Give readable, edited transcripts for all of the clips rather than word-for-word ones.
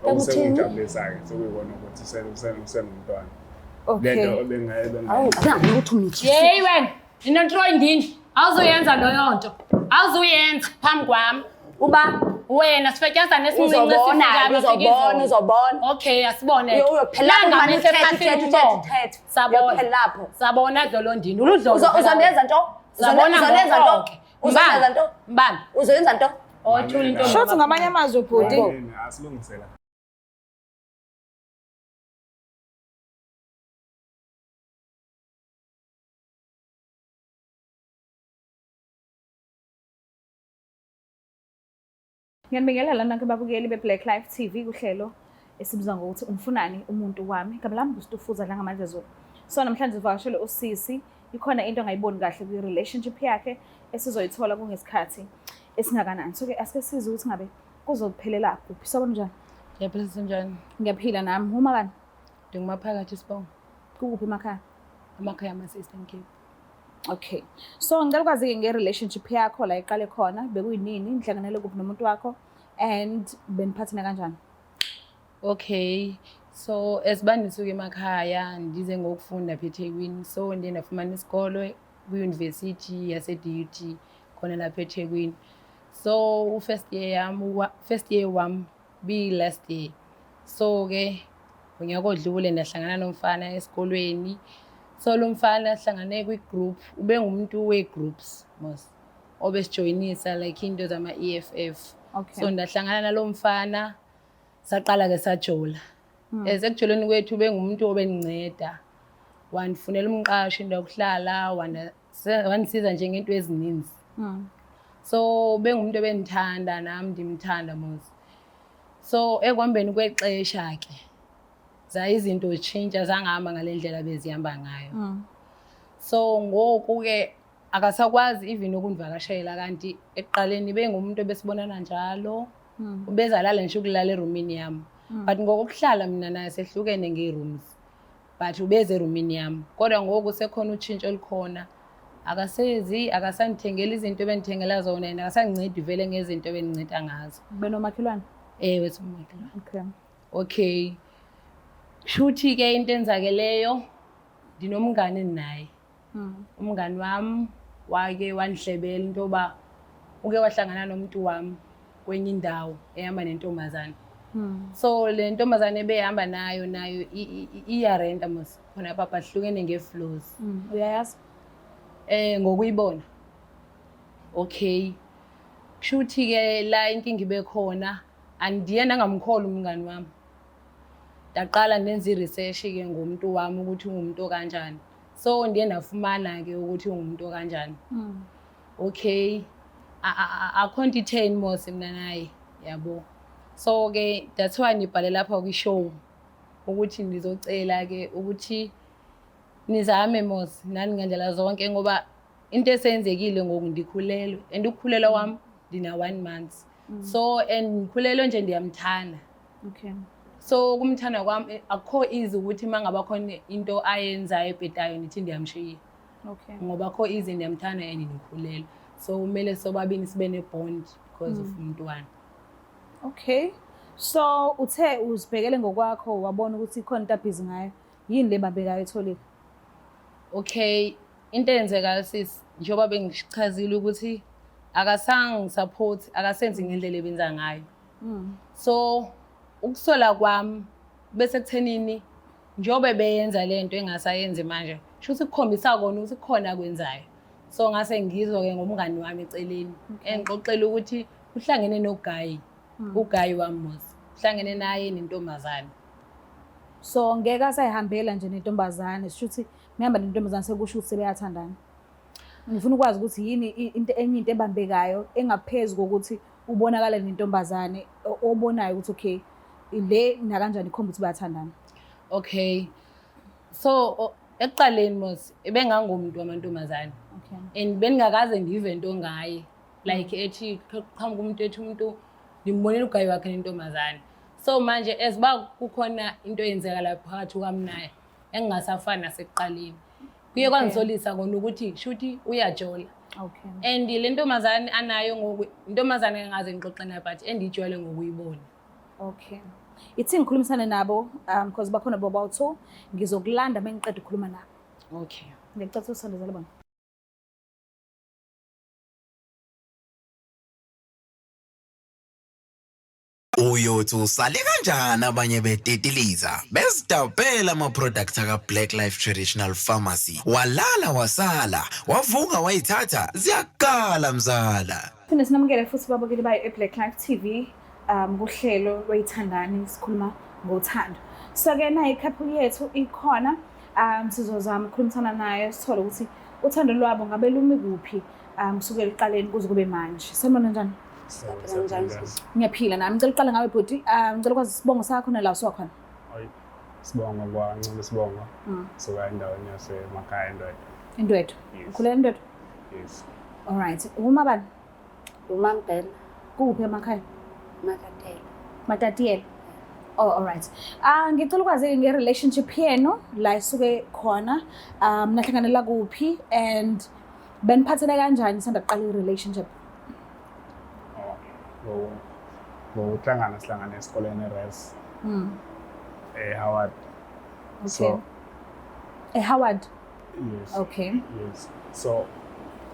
Okusekungijabulisa-ke sekuyikona ukuthi usenomntwana. Okay. Lento obengaye Awu, bengaye. ukuthi umithisi. Yeyi wena, inontroyi ndini. Awuzuyenza leyo nto. Awuzuyenza phambi kwami. Uba Wena sifetyazana esincinci uzobona, esifikayo uzobona, uzobona. Okay, asibone. Uyophela lapho Langa manje mise uthethe, phansi uthethe, umbongo. uthethe, uthethe. Sabona. Uyophela lapho. Sabona dlolondini. Uludlolo. Uzondenza nto? Sabona Uzondenza nto? ngokoke. Uzondenza nto? Mbambe. Uzoyenza nto? Othula intombi. Shuthi ngamanye amazwi bhuti. Asilungisela. Ngiyanibingelela nonke babukeli be-Black Life TV kuhlelo esibizwa ngokuthi umfunani umuntu wami. Igama lami nguStufuza Dlangamandla Zulu. So namhlanje sivakashele usisi, ikhona into angayiboni kahle kwi-relationship yakhe esizoyithola kungesikhathi esingakanani. So ke asike sizwe ukuthi ngabe kuzophelela kuphi. Sawubona njani? Ngiyaphila sinjani? Ngiyaphila nami. Uma bani? Ndingumaphakathi sibongo. Kukuphi emakhaya? Amakhaya ama-Eastern Cape. Okay. So ngicela ukwazi-ke nge-relationship yakho la iqale khona, bekuyinini, nihlanganele kuphi nomuntu wakho and beniphathene kanjani? Okay. So as uba ndisuka emakhaya ndize ngokufunda apha eThekwini. So ndiye ndafumana isikolo kwiyunivesithi yase-DUT khona lapha eThekwini. So u-first year yam first year wam biyi-last year. So ke ngonyaka odlule ndahlangana nomfana esikolweni. So lo mfana sihlangane kwi-group, ube ngumuntu wee-groups mos obesijoyinisa like into zama-EFF. Okay. So ndahlangana nalo mfana saqala ke sajola. As ekujoleni kwethu bengumuntu obendinceda. Wandifunela umqasho indawo yokuhlala, wandisiza nje ngento ezininzi. So bengumuntu ebendithanda nami ndimthanda mos. So ekuhambeni kwexesha ke za izinto zitshintsha zangahamba ngale ndlela bezihamba ngayo. So ngoku ke akasakwazi even ukundivakashela kanti ekuqaleni bengumuntu ebesibonana njalo. Ubezalala nje ukulala erumini yami. But ngokuhlala mina naye sehlukene ngee-rooms. But ubeze erumini yami. Kodwa ngoku sekhona utshintsho olukhona. Akasezi, akasandithengeli izinto ebendithengela zona and akasandincedi vele ngezinto ebendinceda ngazo. Benomakhelwane? Ewe, somakhelwane. Okay. Okay. Shuthi ke into enzakeleyo ndinomngane naye. Umngani wami wake wandihlebela into yoba uke wahlangana nomuntu wami kwenye indawo ehamba nentombazane. So le ntombazane ebehamba nayo nayo iyarenta mos khona apha bahlukene ngee-floors. Uyayazi? Ngokuyibona. Okay. Kushuthi ke la inkinga ibe khona andiye ndangamkholwa umngani wami. Ndaqala ndenza i-research ke ngomuntu wami ukuthi ungumuntu okanjani. So ndiye ndafumana ke ukuthi ungumuntu okanjani. Okay. Akho nto itheni mos mina naye yabo. So ke that's why nibhale lapha kwi-show ukuthi ndizocela ke ukuthi nizame mos nani ngandlela zonke ngoba into esenzekile ngoku ndikhulelwe and ukukhulelwa kwami ndina 1 month. So and ngikhulelwe nje ndiyamthanda. Okay. So kumthanda kwami akukho easy ukuthi mangaba khona into ayenzayo ebhedayo nithi ndiyamshiya. Okay. Ngoba akukho easy ndiyamthanda and ndikhulelwe. So kumele sobabini sibe ne-bond because of umntwana. Okay. So uthe uzibhekele ngokwakho wabona ukuthi ikhona into abhizi ngayo. Yini le babekayo etholile? Okay, into eyenzekayo sis njengoba bengichazile ukuthi akasangi-support, akasenzi ngendlela ebenza ngayo. So ukusola kwami bese kuthenini njengoba beyenza lento engasayenzi manje, shuthi kukhombisa kona ukuthi kukhona akwenzayo. So ngase ngizwa ke ngomngani wami eceleni engixoxela ukuthi uhlangene noGayi, uGayi wami mos. Uhlangene naye nentombazane. So ngeke asayihambela nje nentombazane, shuthi mihamba nentombazane sekusho ukuthi sebeyathandana. Ngifuna ukwazi ukuthi yini into enye into ebambekayo engaphezu kokuthi ubonakale nentombazane obonayo ukuthi okay le nakanjani ikhomba ukuthi bayathandana. Okay. So ekuqaleni mos ebengangumuntu wamantombazane. Okay. And beningakaze ngive into ngaye. Like ethi qhamuka umuntu ethi umuntu ngimbonela ugayi wakhe nentombazane. So manje as ba kukhona into eyenzeka lapha phakathi kwami naye engingasafani nasekuqaleni. Kuye kwangisolisa kona ukuthi shuthi uyajola. Okay. And le ntombazane anayo ngoku intombazane engaze ngixoxe nayo but endijwayele ngokuyibona. Okay. Ithi ngikhulumisane nabo because bakhona bobawu-two. Ngizokulanda uma ngiqeda ukukhuluma nabo. Okay. Ngiyacela usondezele bona. Uyothi usale kanjani abanye betetiliza bezidabhela ama-product aka-Black Life Traditional Pharmacy, walala wasala wavuka wayithatha ziyakala mzala. Phinde sinamukele futhi babukeli bayo e-Black Life TV kuhlelo lweyithandani, sikhuluma ngothando. So-ke nayi i-couple yethu ikhona, sizozama ukukhulumisana nayo sithole ukuthi uthando lwabo ngabe lumi kuphi kusukela ekuqaleni kuze kube manje. Sanibona, njani? Kanjani? Ngiyaphila nami. Ngicela uqala ngawe bhuti. Ngicela ukwazi isibongo sakho nala usuka khona. Hayi, sibongo kwaNcube, sibongo suka endaweni yasemakhaya eNdwedwe. Indwedwe. Yes. Ukhulela eNdwedwe? Yes. Alright. Umabani? Umambhela. Kuphi emakhaya? Makatela. Matatiyela. Oh, alright. Ah, ngicela ukwazi nge-relationship yenu la isuke khona. Nahlanganela kuphi and beniphathene kanjani sanda kuqala i-relationship? Oh, ngokuhlangana sihlangane esikoleni e-res eHoward. So eHoward. Yes. Okay. Yes. So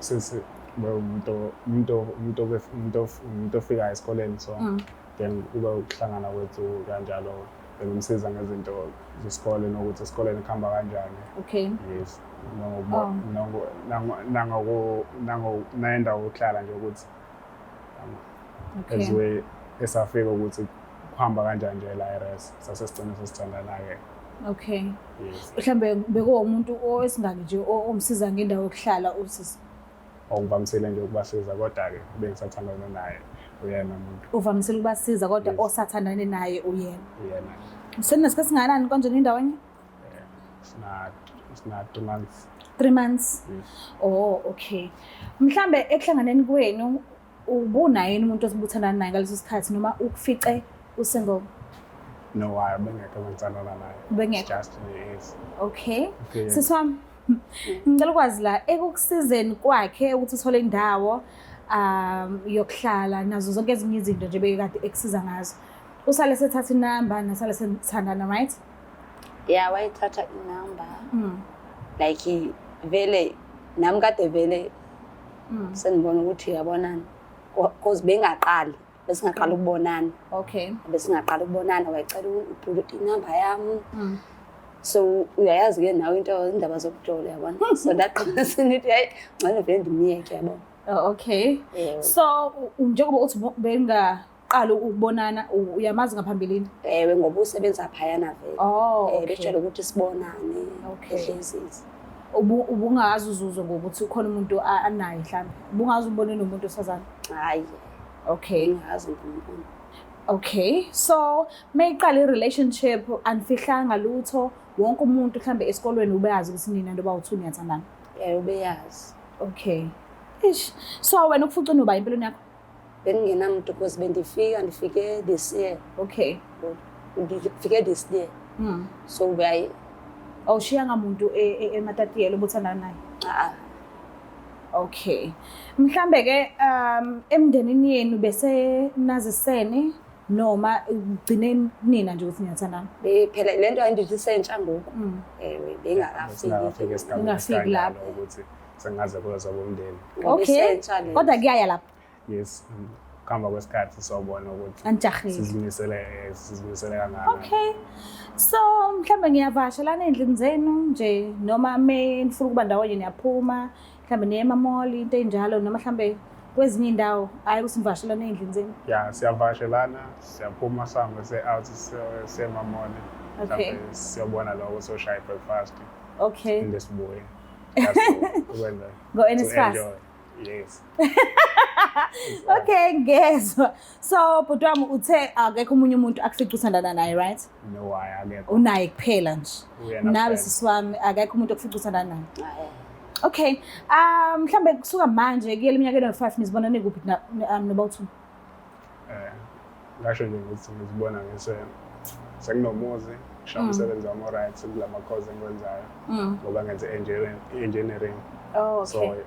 sisi umuntu umuntu umuntu umuntu umuntu ofika esikoleni, so then kube ukuhlangana kwethu kanjalo, bengimsiza ngezinto zesikole nokuthi esikoleni kuhamba kanjani. Yes. Oh. Nangoku nango nendawo yokuhlala nje ukuthi as we esafika ukuthi kuhamba kanjani nje la e-res, sase sigcina sesithandana-ke. Okay. Yes. Mhlambe bekuwumuntu owesingaki nje omsiza ngendawo yokuhlala usisi? Okuvamisile nje ukubasiza, kodwa-ke bengisathandana naye uyena umuntu. Uvamisile ukubasiza kodwa Yes. osathandane naye uyena. Uyena. Senesikhathi singakanani kanjani indawonye? Sina 3 months. 3 months. Yes. Oh, okay. Mhlambe ekuhlanganeni kwenu ubunaye yini umuntu osibuthandana naye ngaleso sikhathi noma ukufice usingle? No, hayi, bengekho bengithandana naye. Ubengekho? It's just yes. Okay. Okay. Sisi wami, ngicela ukwazi la ekukusizeni kwakhe ukuthi uthole indawo yokuhlala nazo zonke ezinye izinto nje bekade ekusiza ngazo. Usale sethatha inamba nasale sethandana, right? Ya, wayithatha inamba. Like vele nami kade vele sengibona ukuthi uyabonana, cause bengaqali, besingaqali ukubonana. Besingaqali ukubonana, wayecela inamba yami. So uyayazi-ke nawe into indaba zokujola, uyabona, so ndaqala senithi hayi, ngcono vele ndimyeke, yabona. Oh, okay. Yebo. So njengoba uthi bengaqali ukubonana, uyamazi ngaphambilini? Ewe, ngoba usebenza phayana vele. Oh, okay. Betshela ukuthi sibonane. Ehlezisi. Ubungazi uzuzwe ngokuthi ukhona umuntu anaye mhlambe. Ubungazi ubone nomuntu osazana. Hayi. Ngingazi ngombona. Okay. So mayiqala i-relationship anifihlanga lutho, wonke umuntu mhlambe esikolweni ubeyazi ukuthi nina ntoba u-two niyathandana. Ubeyazi. Okay. Ish. So wena ukufuca unoba empilweni yakho? Bengingenamuntu because bendifika, ndifike this year. Ndifike this year. So uyayi Awushiyanga muntu eMatatiyela obuthandana naye? Ah. Okay. Mhlambe ke emndenini yenu bese nazisene noma ugcine nina nje ukuthi niyathandana? Phela le nto ayindithi isentsha ngoku. Ewe, bengakafiki. Singakafiki esigabeni Ningafiki esikanjalo lapho. ukuthi sengaze kuzoba umndeni. Ngoba Okay. isentsha le. Kodwa kuyaya lapho. Yes, kuhamba kwesikhathi sobona ukuthi Anijahile. sizimisele kangakanani. Okay. So mhlambe ngiyavasha lana endlini zenu nje noma me nifuna ukuba ndawonye niyaphuma, mhlambe niye ema-mall, into enjalo, noma mhlambe kwezinye iy'ndawo, hhayi ukuthi nivashelane ey'ndlini zenu. Ya, siyavakashelana, siyaphuma sihambe siye-out, siye ema-mall. Mhlambe siyobona lokho, siyoshaya i-breakfast. Phinde sibuye. That's all. Ukwenza. Ngo-NSFAS? To enjoy. Yes. Okay, ngezwa. So bhuti wami, uthe akekho omunye umuntu akufica uthandana naye, right? No, hayi, akekho. Unaye kuphela nje. Uyena Nawe kuphela. sisi wami, akekho umuntu okufica uthandana naye. Hhayi. Okay. Mhlambe kusuka manje kuyela eminyakeni ewu-5 nizibona nikuphi noba u-two? Ngasho nje ukuthi ngizibona ngise sekunomuzi, shaya umsebenzi wami o-right kulama course engiwenzayo ngoba ngenze engineering. Oh, So okay.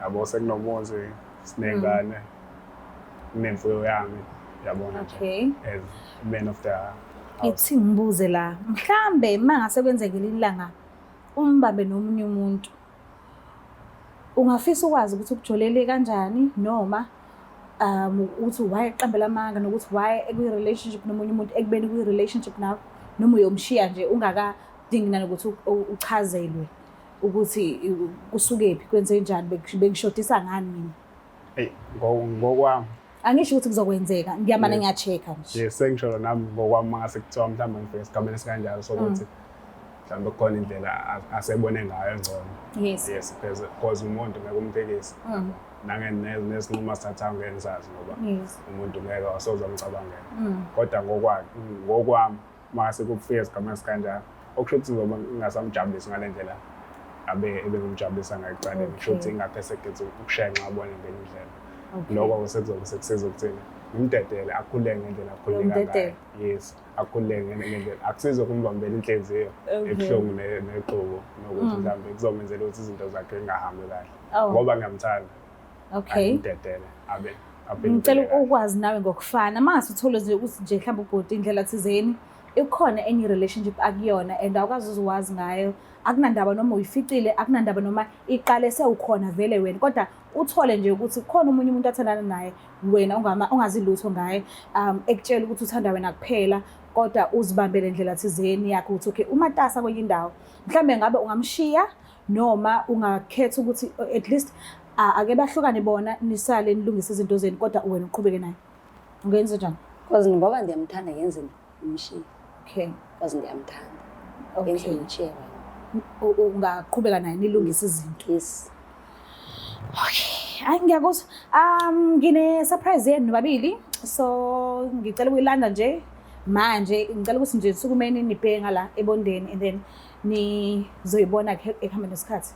yabo, sekunomuzi, siney'ngane, kunemfuyo yami, yabona nje. Okay. As man of the Ngithi ngibuze la, mhlambe mangase kwenzeke ilanga umbambe nomunye umuntu. Ungafisa ukwazi ukuthi ukujolele kanjani noma ukuthi why eqambela amanga nokuthi why ekwi-relationship nomunye umuntu ekubeni kwi-relationship nawe noma uyomshiya nje ungakadingi nanokuthi uchazelwe ukuthi kusukephi kwenzenjani bengishodisa ngani mina. Eyi ngokwami angisho ukuthi kuzokwenzeka ngiyamane ngiya-check-a nje. Yes, sengisholo nami ngokwami uma ngase kuthiwa mhlawumbe ngifike esigabeni esikanjalo sokuthi mhlawumbe kukhona indlela asebone ngayo engcono. Yes. Yes, because umuntu ngeke umphikise. Nesinqumo asithathayo ngeke ngisazi ngoba umuntu ngeke wasoze amcabangela. Kodwa ngokwami uma ngase kufike esigabeni esikanjalo okusho ukuthi ngizobe ngingasamjabulisi ngale ndlela abe ebengimjabulisa ngayo ekuqaleni. Kusho ukuthi ingakho esekhethe ukushenxa abone ngenye indlela. Lokho sekuzobe sekusiza ukuthini ngimdedele akhululeke ngendlela akhululeka ngayo. Yes, akhululeke ngendlela. Akusizi ukumbambela inhliziyo ebuhlungu neqhubu nokuthi mhlawumbe kuzomenzela ukuthi izinto zakhe zingahambi kahle. Ngoba ngiyamthanda. Okay. Angimdedele abe Ngicela ukwazi nawe ngokufana uma ngase uthole nje ukuthi nje mhlawumbe ubhuti indlela thizeni ikhona enye relationship akuyona and awukwazi uziwazi ngayo, akunandaba noma uyificile, akunandaba noma iqale sewukhona vele wena, kodwa uthole nje ukuthi kukhona omunye umuntu athandana naye wena ungazi lutho ngaye, ekutshela ukuthi uthanda wena kuphela, kodwa uzibambele ndlela thizeni yakhe ukuthi okay umatasa kwenye indawo, mhlawumbe ngabe ungamshiya noma ungakhetha ukuthi at least ake bahlukane bona nisale nilungise izinto zenu kodwa wena uqhubeke naye. Ungenza njani? Because ngoba ndiyamthanda ngenze ngimshiye. Okay. Because ndiyamthanda. Ngenze ngimshiye wena. Ungaqhubeka naye nilungise izinto. Yes. Okay. Hayi ngiyakuzwa. Ngine surprise yenu nobabili. So ngicela ukuyilanda nje manje, ngicela ukuthi nje sukumeni nibheke ngala ebondeni and then nizoyibona ekuhambeni kwesikhathi.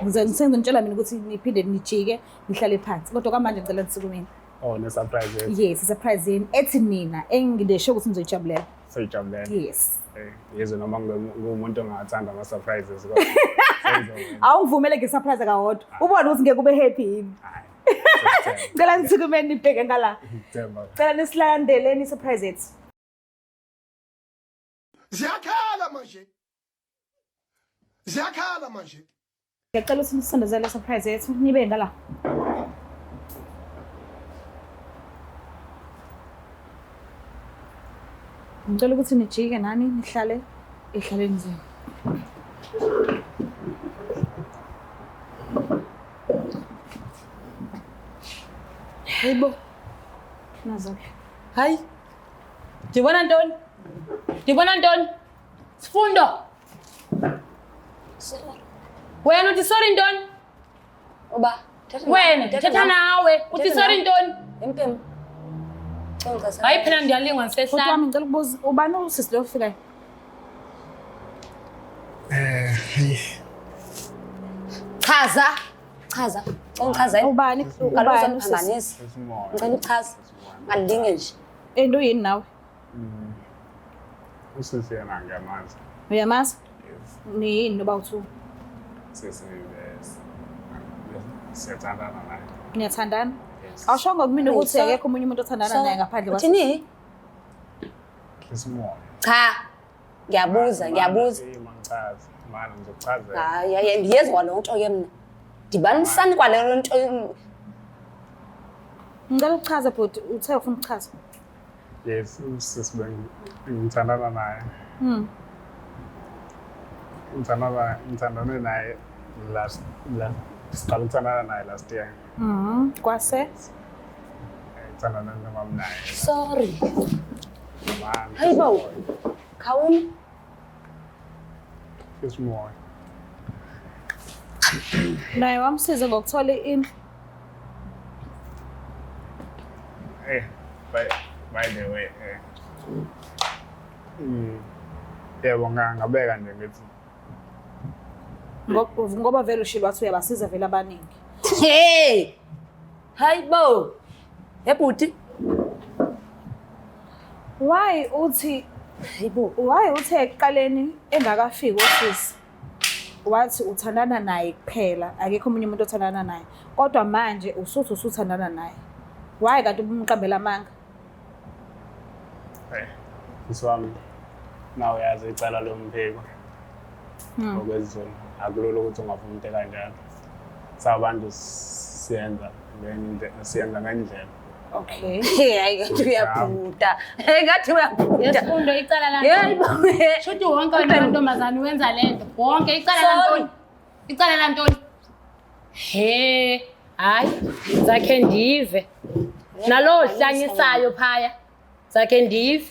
Ngize ngitshela mina ukuthi niphinde nijike nihlale phansi. Kodwa kwamanje ngicela nisukumeni. Oh, ne surprise yethu. Yes, surprise yenu ethi nina enginesho ukuthi nizoyijabulela. Soyijabulela. Yes. Yizwe noma ngiwumuntu ongathanda ama surprises kodwa. Awungivumele nge-surprise kawodwa. Ubone ukuthi ngeke ube happy yini. Ngicela nisukumeni nibheke ngala. Ngicela nisilandeleni i-surprise yethu. Ziyakhala manje. Ziyakhala manje. Ngiyacela ukuthi nisondezele surprise yethu nibe ngala. Ngicela ukuthi nijike nani nihlale ehlaleni zenu. Hayibo. Nazo-ke. Hayi. Ndibona ntoni? Ndibona ntoni? Sifundo. Wena uthi sorry ntoni? Uba Wena thetha nawe uthi sorry ntoni? Impim. Hayi phela ndiyalingwa Bhuti ngisehlala. wami ngicela ukubuza ubani usisi lo ofikayo? Chaza. Chaza. Ungichazele. Ubani Kaloku ubani usisi? uzongiphambanisa. Ngicela uchaze. Ngalinge nje. And uyini nawe? Usisi yena ngiyamazi. Uyamazi? Yes. Niyini noba uthu? Sisi siyathandana naye. Niyathandana? Yes. Awushongo kumina ukuthi akekho omunye umuntu othandana naye ngaphandle kwakho. Uthini? Isimoya. Cha. Ngiyabuza, ngiyabuza. Mangichaze. Mana ngizokuchazela. Hayi, hayi ndiyezwa loo nto ke mna. Dibanisani kwale nto. Ngicela ukuchaza bhuti, uthe ufuna ukuchaza. Yes, usisi bengithandana naye. Ngithandane naye last siqala ukuthandana naye last year. Kwase Ngithandana nomama naye. Sorry. Mama. Hayibo. Khawumi. Isimoya. naye wamsiza ngokuthola indlu. Eh, by the way, yebo ngabeka nje ngithi Ngoba vele ushilo wathi uyabasiza vele abaningi. Hey. Hayibo. Hebhuti. Why uthi Hayibo. Why uthe ekuqaleni engakafiki usisi wathi uthandana naye kuphela, akekho omunye umuntu othandana naye. Kodwa manje usuthi usuthandana naye. Why kanti ubumqambela amanga? Sisi wami Nawe uyazi icala lomphiko. NgokwesiZulu akulula ukuthi ungavuma into ekanjalo. Sabantu siyenza ngenye siyenza ngendlela. Okay. Hayi ngathi uyabhuda. Hey ngathi uyabhuda. Yesifundo icala la. Yebo. Shuthi wonke wena mantombazane wenza lento. Wonke icala la Sorry. ntoni? Icala la ntoni? He, hayi, zakhe ndive. Nalowo hlanyisayo phaya. Zakhe ndive.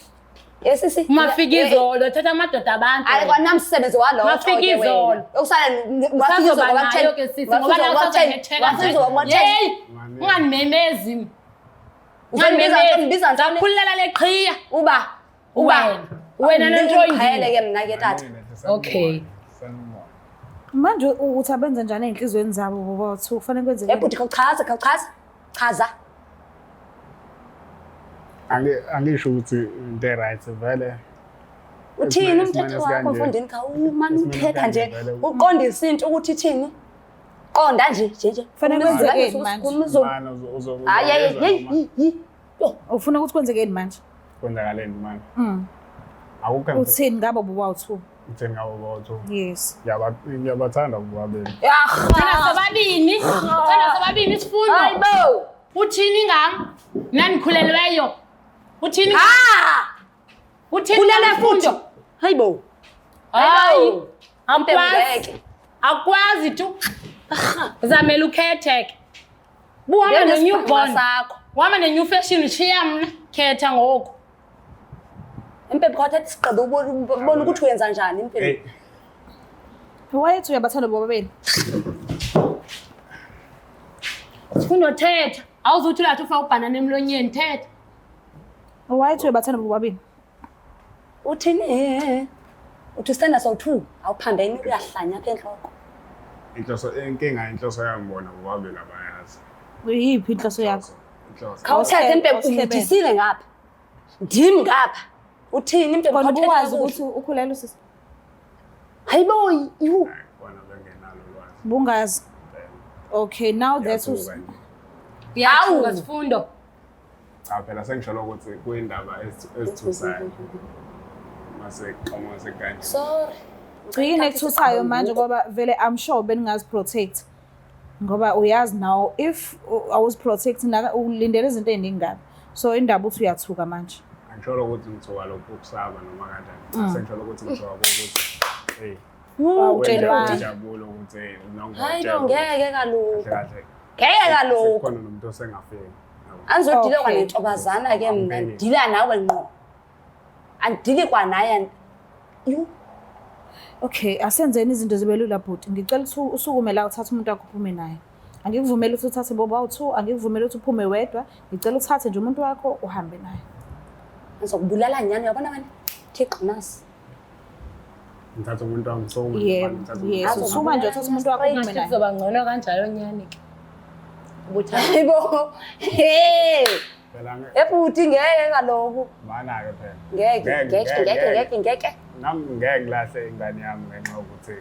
Yesisi. Mafika izolo thatha amadoda abantu. Hayi kwanamsebenzi walokho. Mafika izolo. Ukusala Usazoba nayo ke sisi ngoba la usazongetheka nje. Yeyi, unganimemezi. Uzombiza uzombiza ntoni? Zakhululela leqhiya. Uba uba Wena. Wena nonto Qhele ke mna ke tata. Okay. Sanibona. Manje uthi abenze njani ey'nhliziyweni zabo bobathu kufanele kwenzeke Ebhuti khawuchaza khawuchaza. Chaza. Angisho ukuthi into e-right vele. Uthini Esimeni umthetho wakho esikanje. mfundini khawumane Esimeni uthetha nje esikanje vele. uqondise into ukuthi ithini. Qonda nje nje nje. Kufanele kwenzekeni manje? Manje Hayi hayi uzokwenza noma hey. Yo. Ufuna ukuthi kwenzekeni manje? kwenzakaleni manje. Akukho Uthini ngabo bobawu-two? uthini ngabo bobawu-two? Yes. Ngiyabathanda bobabili. Thina sobabini, thina sobabini isifundo. Hayibo. Uthini ngam? Nanikhulelweyo. Uthini? Ah! Uthini Khulele ngam futhi. Mfundo? Hayibo. Hayi. Akwazi. Ngeke. Akwazi tu. Zamela ukhethe ke. Buhamba Ngeke ne-newborn. sakho. Uhamba ne-new fashion ushiya mna. Khetha ngoku. Impepho khawuthatha isigqibo ubone ukuthi uyenza njani impepho. Hey, Wayethi uyabathanda bobabili. Sifundo thetha. Awuzuthi ulathi ufaka ubhanana emlonyeni thetha. Wayethi uyabathanda bobabili. Uthini? Uthi usitanda sowu-two awuphambene uyahlanya apha entloko. Inhloso inkinga inhloso yami bona bobabili abayazi. Iyiphi inhloso yakho? Inhloso. Khawuthethe impepho Awuhlebele. umdisile ngapha. Ndim ngapha. Uthini impepho Kona khawuthethe ubuwazi kakuhle. ukuthi ukhulelwe sisi? Hayibo yu. Bona bengenalo ulwazi. Bungazi. Okay, now that's Ngiyathuka nje. Uyathuka sifundo. Cha phela sengisholo ukuthi kuyindaba ezithusayo. Mase qhamuka sekanje. Sorry. Yini ekuthusayo manje ngoba vele I'm sure beningazi-protect ngoba uyazi now if awuzi-protect ulindele izinto ey'ningi kabi so indaba uthi uyathuka manje. Angisholo ukuthi ngithuka lokhu ukusaba noma kanjani. Sengisholo ukuthi ngithuka ukuthi hey Awutshelwanga. Injabulo ukuthi hey Hayibo ngeke kaloku. Kahle. Ngeke kaloku. Sekukhona nomuntu osengafiki. Yabo. Andizodila Okay. kwanentombazana ke mna Awungeke. ndila nawe ngqo. Andidili kwanaye. Yu. Okay, asenzeni izinto zibe lula bhuti. Ngicela ukuthi usukume la uthathe umuntu wakho uphume naye. Angikuvumeli ukuthi uthathe boba u-two, angikuvumeli ukuthi uphume wedwa. Ngicela uthathe nje umuntu wakho uhambe naye. Ngizokubulala nyani uyabona wena? Thixo nasi. Ngithatha umuntu wami so Yebo, yes. Usuma nje uthathe umuntu wakho uphume Ngathi naye. kuzoba ngcono kanjalo nyani ke. Ukuthi Hayibo. Hey. Phela Ebhuti ngeke kaloku. mana-ke phela. Ngeke ngeke ngeke ngeke ngeke. Nami ngeke ngilahle ingane yami ngenxa yokuthi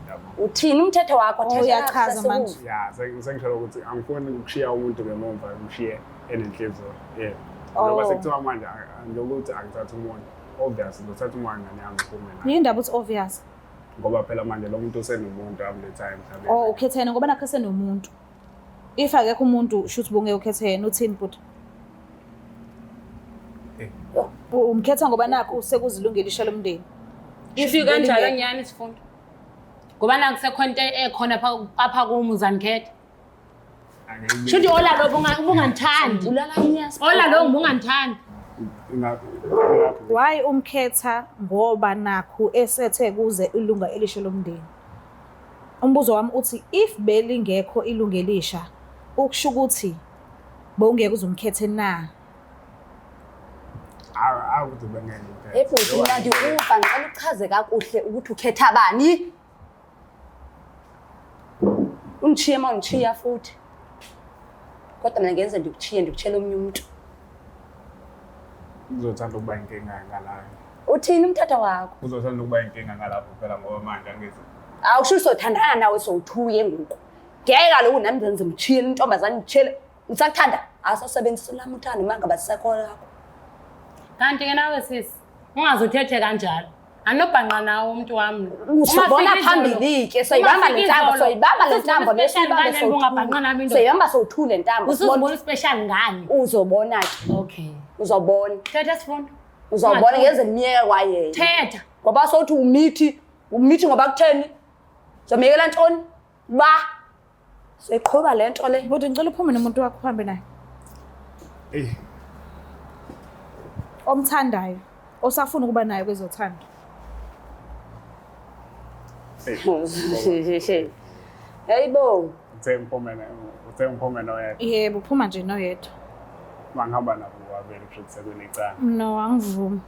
yabo. Uthini umthetho wakho? Oh, Thetha uyachaza kakuhle manje. sikuve. Ya, sengisholo ukuthi angifuni ukushiya umuntu ngemumva ngishiye enenhliziyo. Yeah. Oh. Njengoba sekuthiwa manje njengokuthi angithatha umuntu. Obvious ngizothatha umuntu ngane yami ngiphume naye. Yini indaba uthi obvious? Ngoba phela manje lo muntu usenomuntu amlethayo emhlabeni. Oh, ukhethe yena ngoba nakho esenomuntu. If akekho umuntu shuthi bungeke ukhethe yena uthini bhuti? Eh. Umkhetha ngoba nakho sekuzilungela isha lomndeni. If Shuthi kanjalo belingekho. nyani sifundo. Ngoba nakusekho into ekhona apha kum uzandikhetha. Angeke- Shuthi ola lo ubungandithandi. Bulala nyasi. Ola lo ubungandithandi. Why umkhetha ngoba nakhu esethe kuze ilunga elisha lomndeni? Umbuzo wami uthi if belingekho ilunga elisha ukusho ukuthi bowungeke uze umkhethe na? Akuthi bengeke ngimkhethe. Ebhuti mna ndikuva ngicela uchaze kakuhle ukuthi ukhetha bani. Undishiye uma undishiya futhi. Kodwa mina ngenze ndikutshiye ndikutshele omnye umntu. Uzothanda ukuba inkinga ngalayo. Uthini umthetho wakho? Uzothanda ukuba inkinga ngalapho phela ngoba manje angithi Awusho usothandana nawe sowuthuye ngoku. Ngeke kaloku nami ndenze nditshiyele intombazane nditshiyele. Ngisakuthanda? Asasebenzisa lami uthando uma ngaba sisekho lakho. Kanti ke nawe sisi, ungazuthethe kanjalo. Anobhanqa nawo umuntu wami. Uzobona phambili-ke soyibamba le ntambo, soyibamba le ntambo le siyibambe ungabhanqa nami sowuthule. indoda. Soyibamba sowuthule ntambo. Usuzibona special ngani? Uzobona-ke. Okay. Uzobona. Thetha sifundo. Uzobona ngeze ndimyeke kwayena. Thetha. Ngoba sowuthi umithi, umithi ngoba kutheni? Uzomyekela ntoni? Ba. Soyiqhuba le nto le. Bhuti, ngicela uphume nomuntu wakho uhambe naye. Eyi, Omthandayo, osafuna ukuba naye kwezothando. Eyi. Hey bo. Uthe ngiphume noyedwa? Yebo, uphuma nje noyedwa. Uma ngihamba nabo bobabili kusho ukuthi sekunecala. No, angivumi.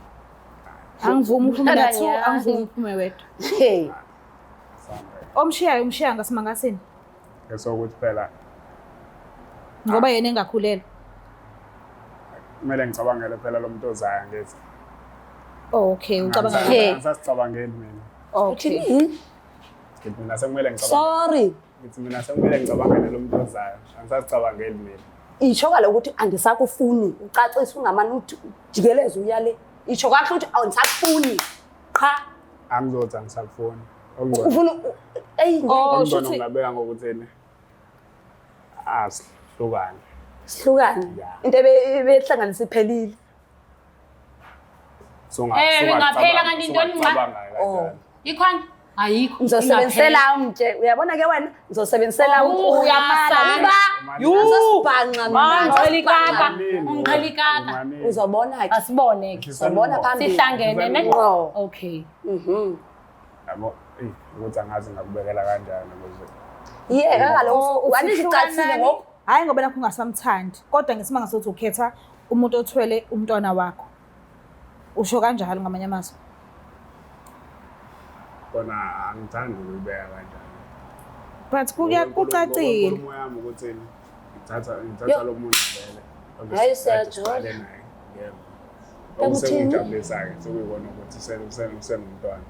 Angivumi uphume na two, angivumi uphume wedwa. Hey. Sambe. Omshiyayo umshiya ngasimangasini Esokuthi phela ngoba yena engakhulelwa. Kumele ngicabangele phela lo muntu ozayo, ngithi. Oh, okay, ucabanga. Hey. Angisasicabangeli mina. Okay. Uthini? Ngithi mina sekumele ngicabangele. Sorry. Ngithi mina sekumele ngicabangele lo muntu ozayo. Angisasicabangeli mina. Isho kaloku ukuthi andisakufuni, ucacise, ungamane uthi ujikeleze uyale. Isho kakuhle ukuthi awundisakufuni. Qha. Angizothi angisakufuni. Okungcono Ufuna eyi. Oh, okungcono shuthi ngingabeka ngokuthini? Asihlukane. Sihlukane. Yeah. Into ebehlanganisa iphelile. Ingaphela kanti intoni nqa? Oh. Ikhona? Ayikho. Ngizosebenzisela umtshe. Uyabona ke wena? Ngizosebenzisela Oh, uyasala. Yhu! Mangiqhelikaka. Ungiqhelikaka. Uzobona ke. Asibone ke. Uzobona phambili. Sihlangene ne? Ngqo. Okay. Yabo, eyi, ukuthi angazi ngakubekela kanjani ukuze Yeka kaloku, andithi ucacile Uhlukanani. ngoku. Hhayi ngoba nakho ungasamthandi, kodwa ngesimanga sokuthi ukhetha umuntu othwele umntwana wakho. Usho kanjalo ngamanye amazwi. Kona angithandi ukuyibeka kanjalo. But kuya kucacile. Ngonkulumo yami ukuthi ngithatha Yo. lo muntu vele. Hayi, siyajola. Siqale naye. Yebo. Ekuthini? Okusekujabulisa-ke sekuyibona ukuthi senomntwana.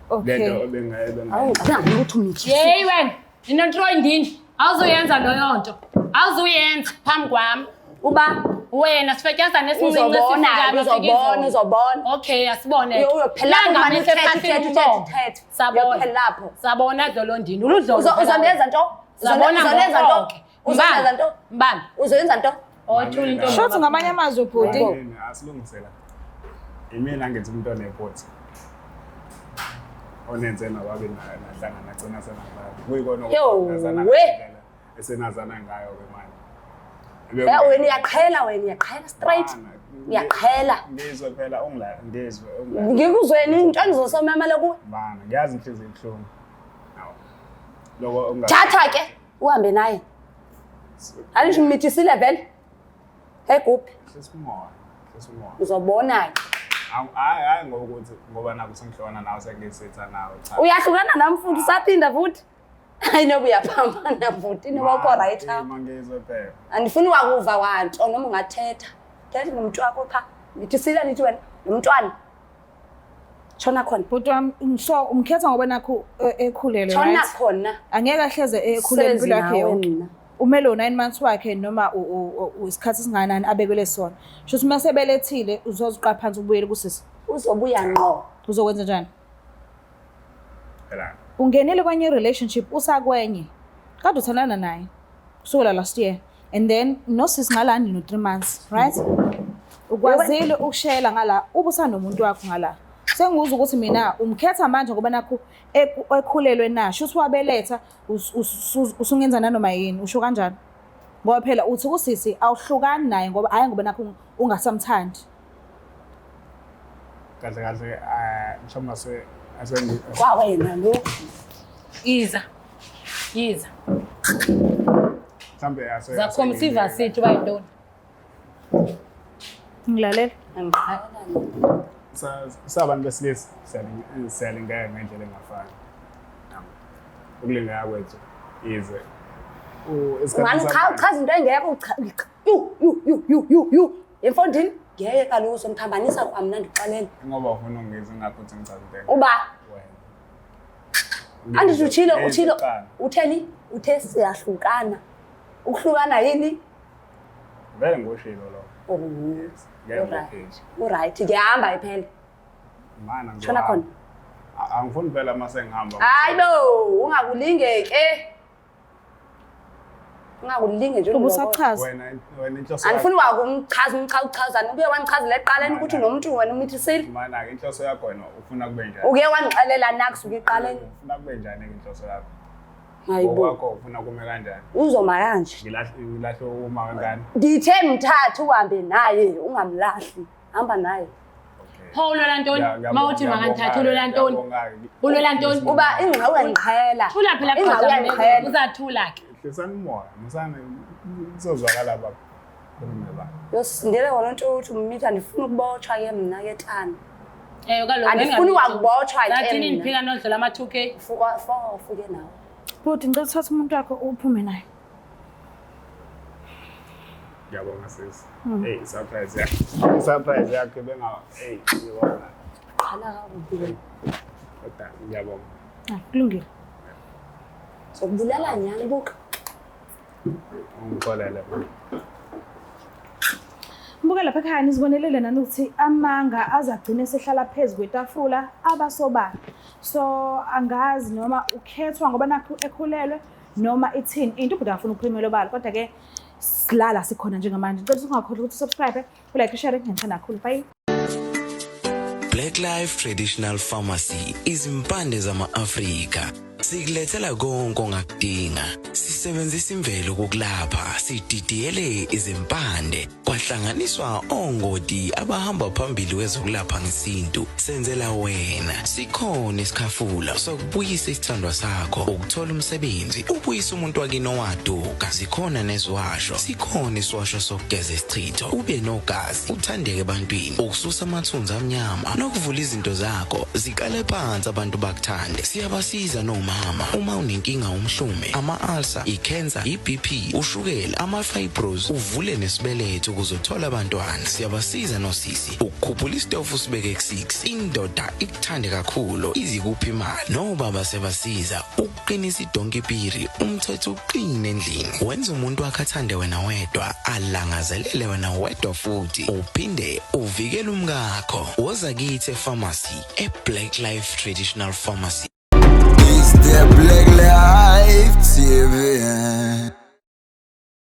Okay. Lento bengaye Awu, ngicabanga ukuthi umithi. Yeyi wena, inoNtroy ndini. Awuzuyenza leyo nto. Awuzuyenza phambi kwami. Uba Wena sifetyazana esincinci. Uzobona, uzobona, uzobona. Okay, asibone. Uyophela lapho Langa manje, bese uthethe, phansi uthethe, umlomo. uthethe, uthethe. Sabona. Uyophela lapho. Sabona dlolondini. Uludlolo. Uzondenza nto? Sabona Uzondenza nto? ngokho-ke. Uzondenza nto? Mbambe. Uzoyenza nto? Othula intombi. Shuthi ngamanye amazwi, bhuti. Asilungisela. Imina ngithi umuntu onephutha. Onenze nobabili nahlangana nagcina senazana. Kuyikona Yo, nazana we. ngendlela esenazana ngayo-ke manje. Ya, wena uyaqhela, wena uyaqhela straight. Mana, Uyaqhela. Ngizwe phela ungila ngizwe ungila. Ngikuzweni into engizosomamela kuwe. Bana, ngiyazi inhliziyo ibuhlungu. Awu. Loko unga Thatha ke uhambe naye. Alisho umithisile vele. Hey kuphi? Sesimoya. Sesimoya. Uzobona ke. Hayi hayi, ngokuthi ngoba nakho sengihlukana nawe sengisitha nawe, cha. Uyahlukana nami futhi usaphinda futhi. Hayi, noba uyaphambana futhi, noba ukho right apha. Mangizwe phela. Andifuni wakuva kwanto noma ungathetha. Thetha nomntu wakho pha. Mithisile nithi wena nomntwana. Tshona khona. Bhuti wami, so umkhetha ngoba nakho ekhulelwe, Tshona right? khona. Angeke ahleze ekhulelwe impilo yakhe Sezi nawe yonke. mina. Umele u-9 months wakhe noma isikhathi esingakanani abekelwe sona. Shuthi uma sebelethile uzoziqa phansi ubuyele kusisi. Uzobuya ngqo. Uzokwenza njani? Phela Ungenile kwenye relationship usakwenye. Kade uthandana naye kusukela last year. And then nosisi ngalani no 3 months, right? Ukwazile ukushela ngala ubusanomuntu wakho ngala. Senguzwa ukuthi mina umkhetha manje ngoba nakho ekhulelwe na. Shuthi wabeletha usungenza nanoma yini, usho kanjani? Ngoba phela uthi kusisi awuhlukani naye ngoba hayi ngoba nakho ungasamthandi. Kahle kahle, mhlawumbe ase Kwawena lo. Iza. Iza. Mhlawumbe ase Zakhomisa ivasithi uba yintoni. Ngilalela. Angiqhela. Sabantu besilisa siyalingeka ngendlela engafani. Yabo. Ukulingeka kwethu ize esikhathini Ungani cha samanje- uchaza into engekho yu yu yu yu yu yu. Emfondini ngeke kaloku uzongiphambanisa kwamna, ndikuxelele. Ngoba ufuna ungizwe ngakho uthi ngichaza into engekho. Uba Wena. andithi utshilo Ngizwe utshilo kuqala. utheni, uthe siyahlukana. Ukuhlukana yini? Vele ngoshilo lo. Oh. Yes. Ngeke Alright. ngiphinde. Uright, ngiyahamba iphela. Mana Tshona khona. Angifuni phela uma sengihamba. Hayi bo, ungakulingeke. Ungakulinge nje. Ubusachaza. Wena wena inhloso Andifuni wakumchaza umchaza uchazana. Uke wandichazela ekuqaleni ukuthi unomntu wena umithisile. Mana-ke inhloso yakho wena ufuna kube njani? Uke wandixelela na kusuka ekuqaleni. Ufuna kube njani-ke inhloso yakho? Hayi bo. Ngokwakho ufuna kume kanjani? Uzoma kanje. Ngilahle uma wengane? Ndithe mthathe uhambe naye, ungamlahli. Hamba naye. Okay. Pho ulwela ntoni? Ngiyabonga- Uma uthi makangithathe ulwela ntoni? ngiyabonga-ke. Ulwela ntoni? Uba ingxa uyandiqhela. Thula phela Ingxa qhaza uyandiqhela. uzathula ke. Hlisani umoya, musani kuzozwakala baba. Khulume baba. Yosindele wona nto uthi ummitha ndifuna ukubotshwa ke mna ke tana. Eh kaloku Andifuni wakubotshwa ke Sathini mna. ndiphika nodlola ama 2K. Fuka fo ufuke nawe. Bhuti ngicela uthathe umuntu wakho uphume naye. Ngiyabonga sisi. Hey, surprise yakho. Surprise yakho benga hey, ngiyabonga. Qhala kakubi. Kodwa ngiyabonga. Hayi, kulungile. Zokubulala nyani buka. Ungixolele. Mbuka lapha ekhaya nizibonelele nani ukuthi amanga azagcine sehlala phezu kwetafula abasobala. So angazi noma ukhethwa ngoba nakhu ekhulelwe noma ithini into ubhuti akafuna ukuphumela obala kodwa ke silala sikhona njengamanje. Ngicela ukuthi ungakhohlwa ukuthi usubscribe, ulike, share, ngiyangithanda kakhulu. Bye. Black Life Traditional Pharmacy izimpande zama-Afrika sikulethela konke ongakudinga. Sisebenzisa imvelo kokulapha, sididiyele izimpande kwahlanganiswa ongoti abahamba phambili kwezokulapha ngesintu. Senzela wena sikhona isikhafula sokubuyisa isithandwa sakho, ukuthola umsebenzi, ubuyise umuntu wakini owaduka. Zikhona neziwasho, sikhona isiwasho sokugeza isichitho, ube nogazi, uthandeke ebantwini, ukususa amathunzi amnyama nokuvula izinto zakho ziqale phansi abantu bakuthande. Siyabasiza nomama uma unenkinga umhlume, ama-ulcer, i-cancer, i-BP, ushukela, ama-fibros, uvule nesibeletho ukuze uthole abantwana. Siyabasiza nosisi ukukhuphula isitofu usibeke ku-6, indoda ikuthande kakhulu izikuphi imali. Nobaba siyabasiza ukuqinisa idonki piri, umthetho uqine endlini, wenza umuntu wakhe athande wena wedwa, alangazelele wena wedwa, futhi uphinde uvikele umkakho. Woza kithi epharmacy e-Black Life Traditional Pharmacy. It's the Black Life TV.